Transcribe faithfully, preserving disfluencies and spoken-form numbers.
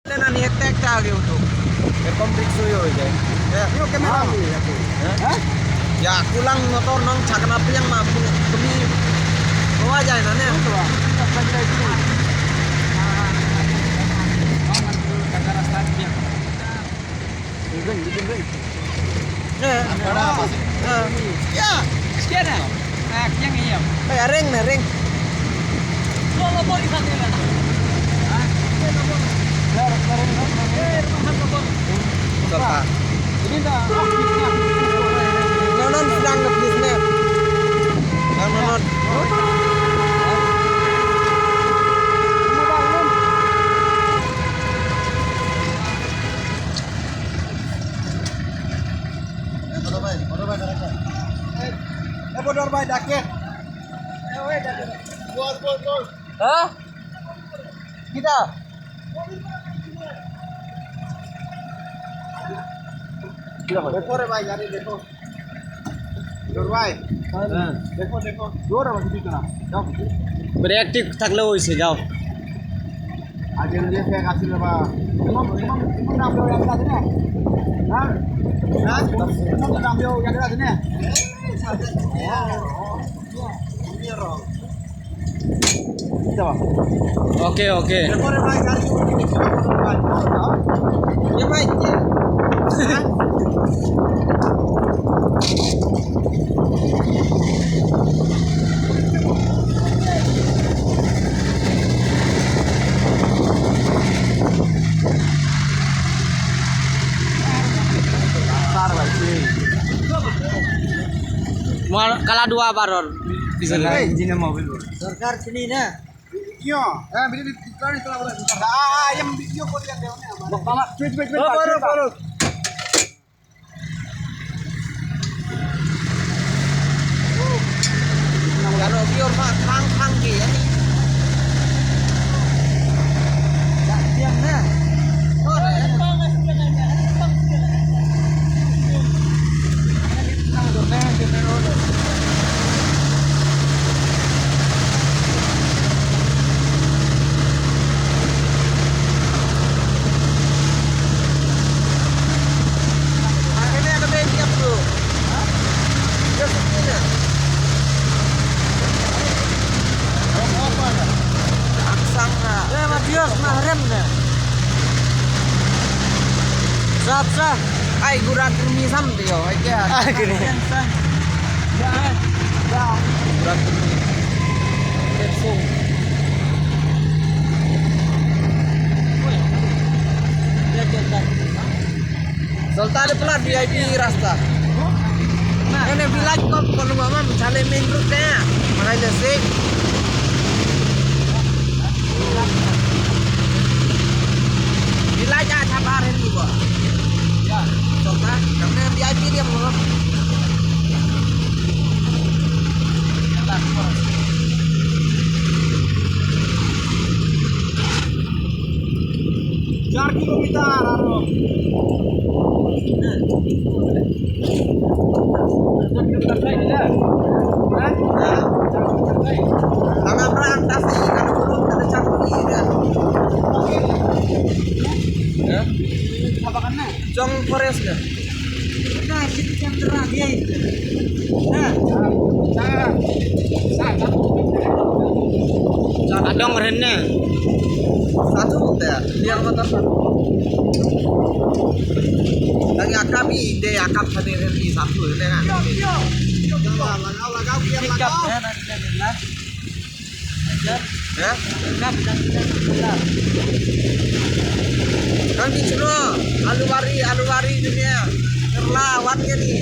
Nani attack ta ke utu. Ekom rickshaw yo je. Ya. Yo, camera. Ha? Ya, kulang motor nong chakna piang ma pu kami. Bawa jai nane. Eh, eh. Ya. Sekian, eh? Nah, yang iya. Eh, ring, ring. Ini dah. No, no, sedang ke bisnes. No, no, no. Ha? Kita. Kita. Kita. Jor bhai, gari dekho. Jor bhai. Haan. Dekho, dekho. Jor awaaz nahi kar raha. Jao. Brake thik thak lo ise jao. Aaj ye kya kasi le ba. Imam, imam, imam naam lo yaad hai na? Ha? Ha? Imam naam lo yaad hai na? Okay, okay. Mar kala dua baror. Hey, jine mobil. Sorkar sini na. Video. Eh, video di, di, di, di, di, ah, ah, yang video ko diyan diyan. Bak, bak, bak, tweet, tweet, tweet, bak, baru, tweet, bak. Baru. Kalau viewer mah khang khang ke ya ni. Tak diam na. Oh, dah, ya. Sap, sap. Ai, gura krimi sam. Yo, aja. Ah, gini. Yang sang. Ya, eh. Ya. Berat ini. Langsung. Ya, ya, ya. Sultan de plat V I P rasta. Nah. Ini village kok kalau mama mencari main road ya. Makanya sih. Di la ja chabar hin ni ba. Ya, chok na, nang ne V I P dia mo. Char kilometer aro. Jong forest ka. Adong rene. Satu te, biar mata satu. Lagi akap i, de akap satu, ini satu, ini kan. Lagau, lagau, biar lagau. Ya? Kan di sini, alu bari, alu bari dunia. Kerla, wan ke ni.